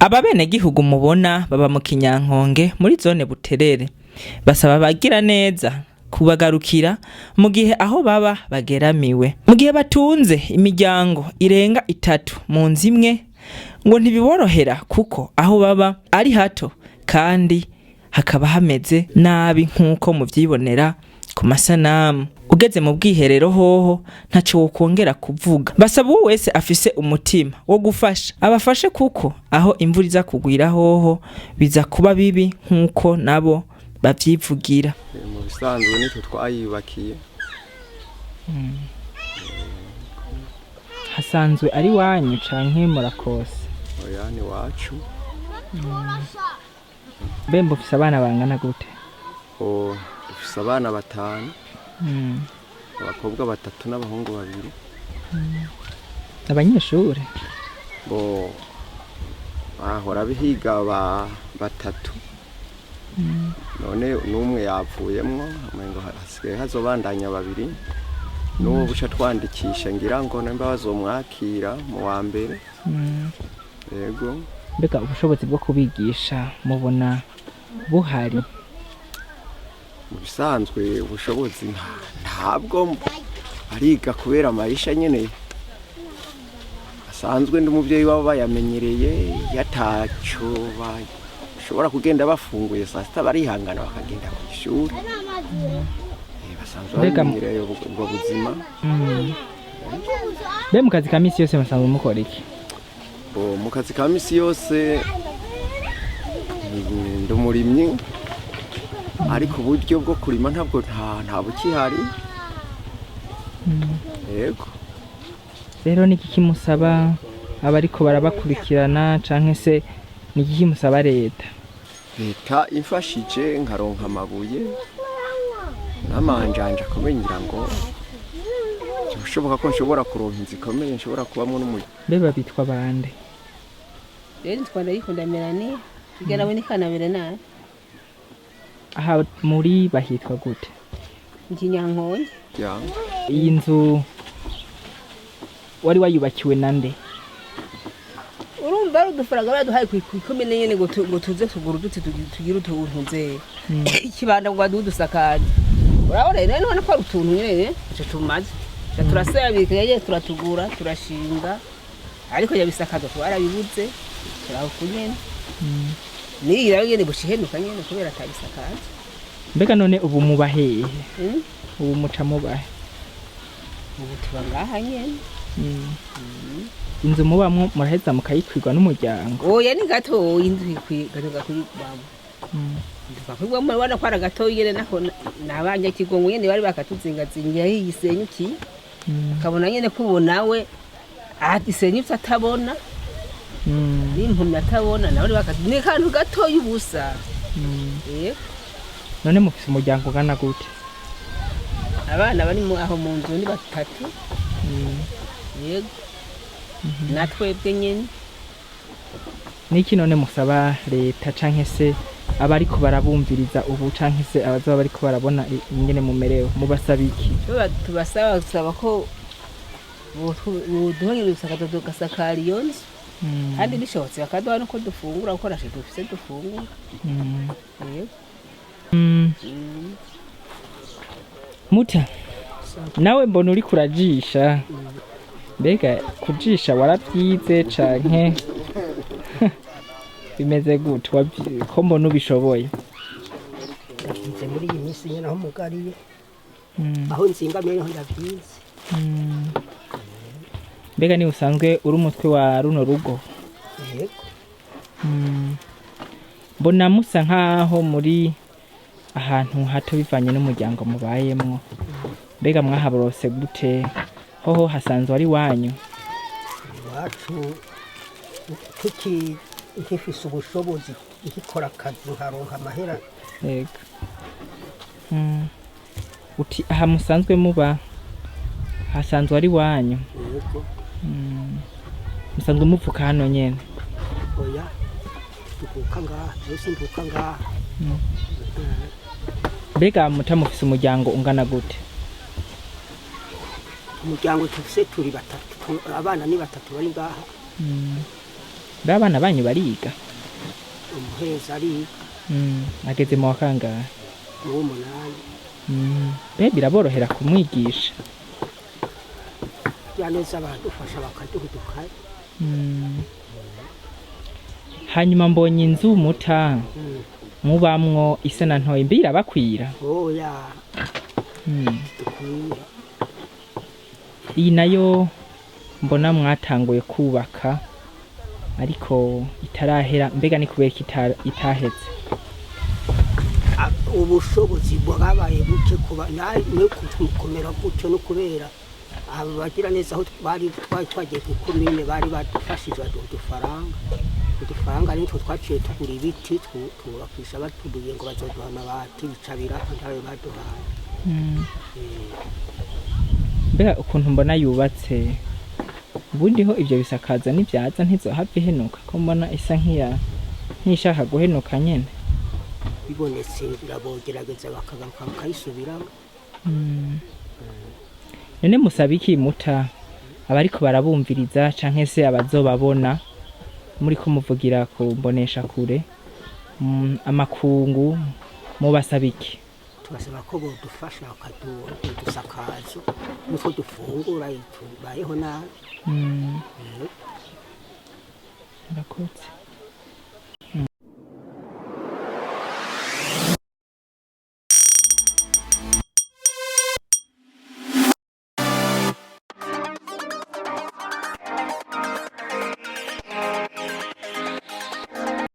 Aba benegihugu mubona baba mu Kinyankonge muri zone Buterere, basaba abagira neza kubagarukira mu gihe aho baba bageramiwe, mu gihe batunze imiryango irenga itatu mu nzu imwe, ngo ntibiborohera kuko aho baba ari hato kandi hakaba hameze nabi nk'uko muvyibonera ku masanamu. Ugeze mu bwiherero hoho ntaco wokongera kuvuga. Basaba uwo wese afise umutima wo gufasha abafashe, kuko aho imvura iza kugwira hoho biza kuba bibi nk'uko nabo bavyivugira. Mu bisanzwe nitwe twayubakiye. Hasanzwe ari wanyu canke murakose? Oya, ni wacu. Mbe mufise abana bangana gute? O, dufise abana batanu, abakobwa batatu n'abahungu babiri. Abanyeshure? Bo bahora bihiga batatu, none n'umwe yapfuyemwo, umengo hasigaye hazobandanya babiri, n'uwo buca twandikisha, ngira ngo nimba bazomwakira mu wa mbere. Yego. Mbega ubushobozi bwo kubigisha mubona buhari? Mu bisanzwe ubushobozi ntabwo, ariga kubera amayisha nyene asanzwe. Ndi umuvyeyi wabo, bayamenyereye yataco bashobora kugenda bafunguye saa sita, barihangana bakagenda ku ishuri. Basanzwe bamenyereye ubwo buzima. Mbe mu kazi ka misi yose musanzwe mukora iki? Bo, mu kazi ka misi yose ndi umurimyi, ariko uburyo bwo kurima ntabwo nta bukihari. Yego. Rero ni iki musaba abariko barabakurikirana, canke se ni iki musaba leta? Leta imfashije nkaronka amabuye n'amanjanja akomeye, ngira ngo bishoboka ko nshobora kuronka inzu ikomeye nshobora kubamo n'umuryango. Mbe babitwa bande? Rero nitwa Ndayikunda Melanie, tugera nawe ni Kana Bernard. Aha muri bahitwa gute? Mu Kinyankonge. Ya. Iyi nzu wari wayubakiwe na nde? Urumva ari udufaranga baduhaye kw'ikomine nyene ngo tuze tugura uduti, tugire utuntu nze ikibanda ngo baduhe udusakaje. Urabona rero none ko ari utuntu nyene ico tumaze. Ca turasabika yagiye turatugura turashinga, ariko yabisakaza twarabibuze, turaho kunyene niyi rero nyene bucihenuka nyene kubera atabisakaje. Mbega none ubu muba hehe? Mm? Ubu muca mubahe? Ubu tuba ngaha nyene. Inzu mubamwo muraheza mukayikwirwa n'umuryango? Oya, ni gatoyi inzu ikwiye gato gakwirwamo. Tukakwirwamo, urabona ko ari gatoyi nyene, nako n'abanyakigongo nyene bari bakatuzingazingira igisenyukiye, akabona nyene ko ubu nawe isenyutse atabona, n'impumyi atabona nawe ni kantu gatoyi ubusa. Yego. None mufise umuryango ungana gute? Abana bari aho mu nzu ni batatu. Yego, natwebwe nyene. Niki none musaba leta, canke se abariko barabumviriza ubu, canke se abazoba bariko barabona ingene mumerewe, mubasaba iki? Tubasaba gusaba ko boduha ibisakazo tugasakara iyo nzu, kandi bishobotse bakaduha nuko dufungura, kuko ntacyo dufise dufungura. Yego. Muta nawe mbona uriko urajisha, mbega kujisha waravyize canke bimeze gute? Ko mbona ubishoboye? Ndavyize muri iyi minsi nyene aho mugariye, aho nzingamiye niho ndavyize. Mbega ni usanzwe uri umutwe wa runo rugo? Yego. Mbona musa nkaho muri ahantu hato bivanye n'umuryango mubayemwo, mbega mwahaborose gute? Hoho hasanzwe ari wanyu? Iwacu tuki nkifise ubushobozi, nkikora akazi nkaronka amahera. Yego. Uti aha musanzwe muba hasanzwe ari wanyu? Yego. Musanzwe muvuka hano nyene? Oya, mvuka ngaha jewe, simvuka ngaha. Mbega mutamufise umuryango ungana gute? Umuryango tufise turi batatu, abana ni batatu bari ngaha. Mbe abana banyu bariga? Umuheza ariga. Ageze mu wa kangahe? Mu w'umunani. Mbe biraborohera kumwigisha? Ya neza, baradufasha bakaduha udukaye. Hanyuma mbonye inzu muta mubamwo isa na ntoyi, mbe irabakwira? Oya. Dukwira. Iyi nayo mbona mwatanguye kubaka ariko itarahera, mbega ni kubera ko itaheze? Ubushobozi bwabaye buke, kuba no gukomera gutyo no kubera abo bagira neza aho bari twari twagiye ku komine bari badufashije, baduha udufaranga nitwo twaciye tugura ibiti twubakisha. Batubwiye ngo bazoduha amabati, bica birapfa, ntayo baduhaye. Mbega ukuntu mbona yubatse, ubundi ho ivyo bisakaza nivyaza ntizohava ihenuka, ko mbona isa nk'ishaka guhenuka nyene? Bibonetse bogerageza bakagaruka bakayisubiramo. None musaba iki muta abariko barabumviriza canke se abazobabona muriko muvugira ku mbonesha kure, amakungu, mubasaba iki? Tubasaba ko bodufasha bakaduha udusakazo nutwo dufungura, tubayeho nabi. Murakoze.